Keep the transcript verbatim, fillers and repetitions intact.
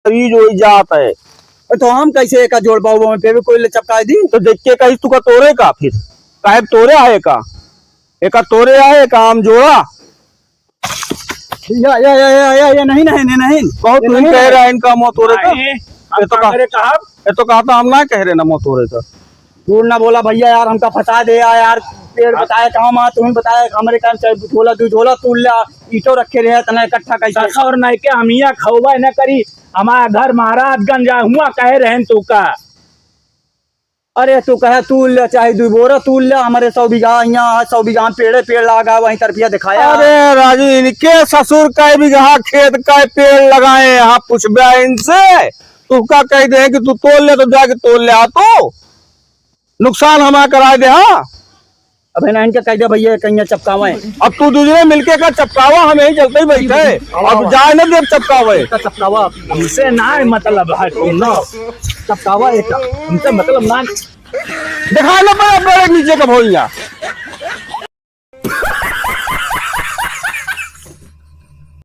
ई जो ई जात है। तो हम कैसे एका जोड़ पाउब, हमें पे भी कोई ले चपकाए दी? तो देख के कही तू का तोरे का फिर? काहे तोरे आहे का? एका तोरे आहे, एका हम जोड़ा। या, या, या, या, या, या, नहीं, नहीं, नहीं, नहीं। बहुत ये तुम नहीं कह है। रहे हैं इनका मुँह तोरे का। नहीं, ये तो हम कहा, करे कहब। ये तो कहा था हम ना कह रहे ना मुँह तोरे का। झूठ ना बोला भैया यार, हमका फंसा दे यार, यार। पेड़ बताए कहाँ मा, तुम बताए हमरे काम से झोला, दू झोला तूल ला, ईंटो रखे रहे, इतना इकट्ठा कैसे? ससुर नहीं के हम यहाँ खौबा न करी, हमारा घर महाराजगंज आ, हुआ कहे रहन तू का। अरे तू कहे तूल ले, चाहे दू बोरा तूल ले, हमरे सौ बीघा यहाँ, सौ बीघा में पेड़े पेड़ लागा, वहीं तरफिया दिखाया। अरे राजू, इनके ससुर कै बीघा खेत कै पेड़ लगाए हैं, पूछबे इनसे, तू का कह दे कि तू तोल ले तो जाके तोल ले आ तू। नुकसान हमारा कराए दे, हाँ। अबे ना इनके कह दे भैया, कहीं चपकावे। अब तू दूसरे मिलके का चपकावा, हम यहीं चलते ही बैठे हैं। अब जाए ना देव चपकावे। का चपकावा? हमसे ना है मतलब है, तुम ना चपकावा एक, हमसे मतलब ना। दिखाए ना बड़े, बड़े नीचे का भौइया।